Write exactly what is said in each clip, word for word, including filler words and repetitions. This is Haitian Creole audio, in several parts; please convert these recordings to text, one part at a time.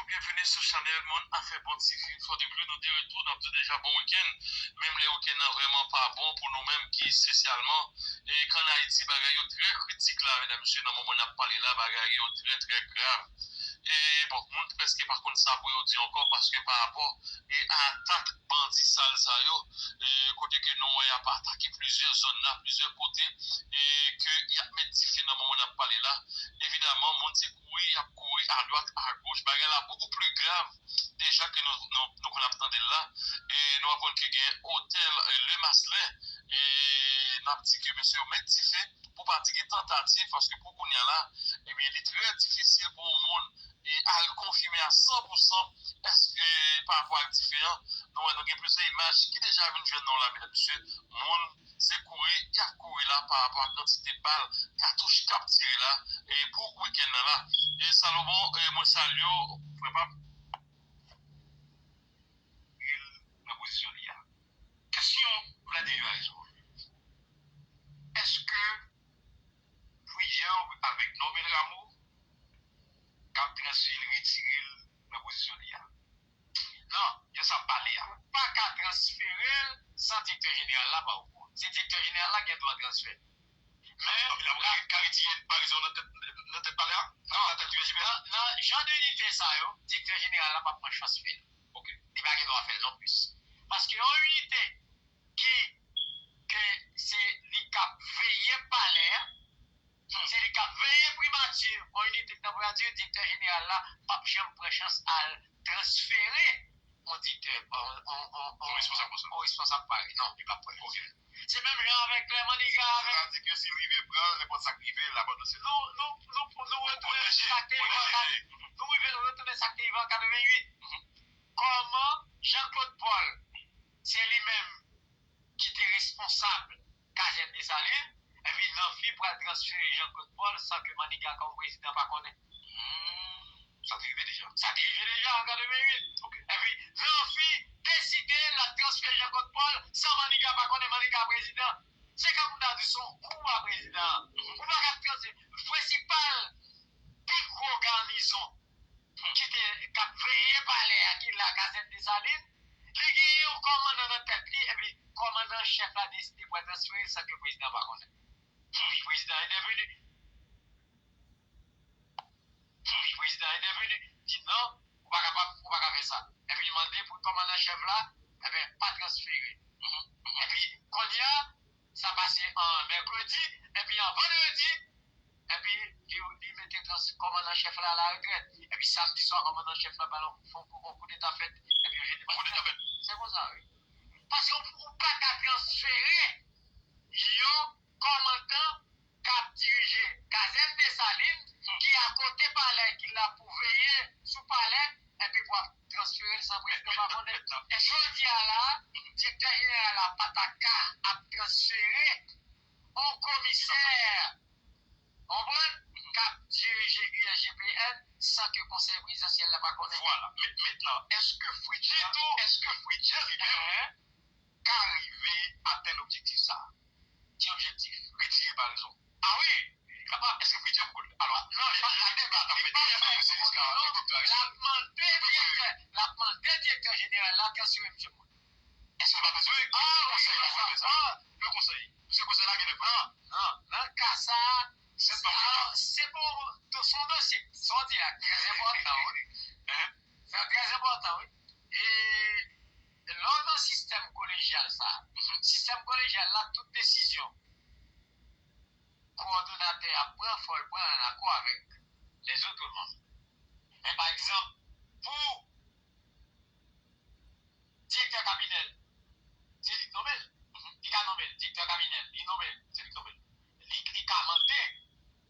Byenvini sou chanèl Moun Afè Bon T V. Yon fwa de plis, nou de retou, n ap di deja bon wikenn. Menm lè wikenn nan vrèman pa bon pou nou menm ki espesyalman, e, k ann Ayiti, bagay yo trè kritik la, medam, mesye, nan moman n ap pale la, bagay yo trè, trè grav. E, bon, moun prèske pa konn sa pou yo di ankò, paske pa rapò, e, a atak bandi sal sa yo, e, kote ke nou wè y ap atake plizyè zòn la, plizyè kote, e, ke y ap met dife nan moman n ap pale la. Evidaman, moun se kouri, y ap kouri adwat, agoch. Bagay la bokou pli grav deja ke nou, nou, nou konn ap tande l la. E nou aprann ke gen otèl, e, Le Maslin. E n ap di ke mesye yo met dife, pou pa di gen tantativ, paske pou kounye a la, ebyen, li trè difisil pou yon moun, e, al konfime a san pou san èske, pa rapò ak dife an, nou wè, nou gen plizyè imaj ki deja vin jwenn nou la, medam, mesye. Moun se kouri, y ap kouri la pa rapò ak kantite bal, katouch k ap tire la, e, pou wikenn nan la. E Salomon, e, mwen salye w, frè pa m. Nan pozisyon li a. Kesyon Vladimir Arizo. Èske Prud'hon avèk Normil Rameau k ap transfere l, retire l nan pozisyon li a? Non, yo sa ap pale a. Ou pa ka transfere l san direktè jeneral la pa okouran. Se direktè jeneral la gen dwa transfè. Men, la, la, ka retire Barizon nan tèt, nan tèt palè a? Nan, nan tèt U S G P a? Nan, nan jan de inite sa yo, direktè jeneral la p ap pran chans fè l. Ok. Li pa gen dwa fè l non plis. Paske yon inite ki, ke se li k ap veye palè a, se li k ap veye primati, yon inite k nan primati, direktè jeneral la p ap janm pran chans al transfere yon direktè, yon, yon, yon, yon, yon responsab konsa, yon responsab parèy. Non, li p ap pran. Ok. Se menm jan avèk lè Maniga avèk. Sètadi ke si l rive pran, nenpòt sa k rive, l ap anonse l. Nou, nou, nou, nou retounen sa k te rive an ka-, nou rive, nou retounen sa k te rive an katreventuit. Kòman Jean Claude Paul, se li menm ki te responsab kazèn Desalin, epi Nanfi pral transfere Jean Claude Paul san ke Maniga kòm prezidan pa konnen. Hmm, sa te rive deja. Sa te rive deja an katreventuit. Ok. Epi Nanfi deside l ap transfere Jean Claude Paul san Maniga pa konnen, Maniga prezidan. Se kòm moun ta di se yon kou a prezidan an. Ou pa ka transfere prensipal pi gwo ganizon ki te, k ap veye palè a, ki la kazèn Desalin, li genyen yon kòmandan nan tèt li, epi kòmandan an chèf la deside pral transfere l san ke prezidan pa konnen. Wi, prezidan entèveni. Wi, prezidan entèveni. Di non, ou pa kapab, ou pa ka fè sa. Epi li mande pou kòmandan an chèf la, ebyen, pa transfere. Epi, kounye a, sa pase an mèkredi, epi an vandredi, epi li, li mete trans-, kòmandan chèf la alaretrèt. Epi samdi swa, kòmandan chèf la ba l yon, fè yon koudeta fèt, epi yo jete. Koudeta fèt. Se konsa, wi. Paske ou, ou pa ka transfere yon kòmandan k ap dirije kazèn Desalin, ki akote palè, ki la pou veye sou palè, epi pou ap transfere l san prezidan pa konnen. Jodi a la, direktè jeneral la pa ta ka ap transfere yon komisè, konprann, k ap dirije U S G P N san ke konsèy prezidansyèl la pa konnen. Vwala. Men, mentnan, èske Fritz, èske Fritz li menm ka rive atenn objektif sa a? Ki objektif? Retire Barizon. Ah wi, li kapab. Èske Fritz poko, alò, non, li pa, la deba ap fèt, èske se jiska non, l ap mande direktè, l ap mande direktè jeneral la transfere mesye Paul. Èske l pa bezwen? Ah, konsèy la pou l fè sa. Le konsèy. Mesye konsèy la gen nèg. Non, non, nan ka sa, se pa, se pou, se yon dosye, sa w di la, trè enpòtan, wi. Sa trè enpòtan, wi. E lè w nan sistèm kolejyal sa, sistèm kolejyal la, tout desizyon kowòdonatè a pran, fò l pran an akò avèk lèzòt manm. Men pa egzanp, pou direktè kabinè l, se li k nonmen l. Li ka nonmen l, direktè kabinè l, li nonmen l, se li k nonmen l. Li, li ka mande,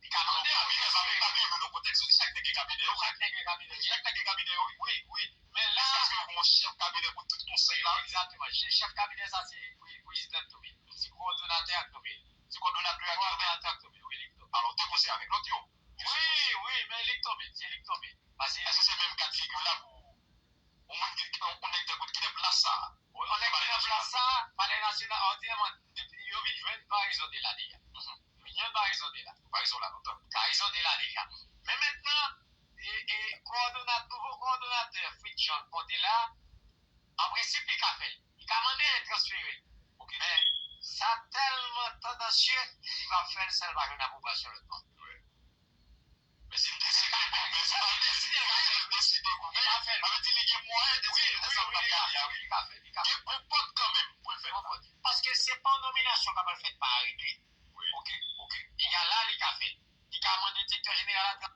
li ka mande pou kabinè pa vin nan kontèks, se chak nèg gen kabinè yo. Chak nèg gen kabinè. Chak nèg gen kabinè yo, wi, wi. Men la, jiskaske yo gen yon chèf kabinè pou tout konsèy la. Egzakteman. Chèf kabinè sa se pre-, prezidan k nonmen l. Se kowòdonatè a k nonmen l. Se kowòdonatè a k nonmen l. Kowòdonatè a k nonmen l, wi, li k nonmen l. Alò, de konsèy avèk lòt yo. Wi, wi, men li k nonmen l, se li k nonmen l. Paske èske se menm ka d figi la pou yon moun ki, yon, yon nèg tankou ki nan plas sa? Yon nèg ki nan plas sa, Palè Nasyonal, òdinèman, depi yo vin jwenn Barizon te la deja. Yo vin jwenn Barizon te la. Barizon la lontan. Barizon te la deja. Men mentnan, e, E kowòdonat, nouvo kowòdonatè Fritz Jean k monte la, an prensip, li ka fè l. Li ka mande l transfere l. Men, sa tèlman tandansye, li p ap fè l san l pa jwenn apwobasyon lòt manm. Men si l deside goumen, se pa l deside, se l deside goumen. Sa vle di li gen mwayen de wi, wi, wi, li ka fè, li ka fè, li ka fè. Gen bon pòt kanmenm pou l fè sa. Paske se pa yon nominasyon k ap fèt pa arete. Wi. Oke, oke. Piga la, li ka fè. Li ka mande direktè jeneral la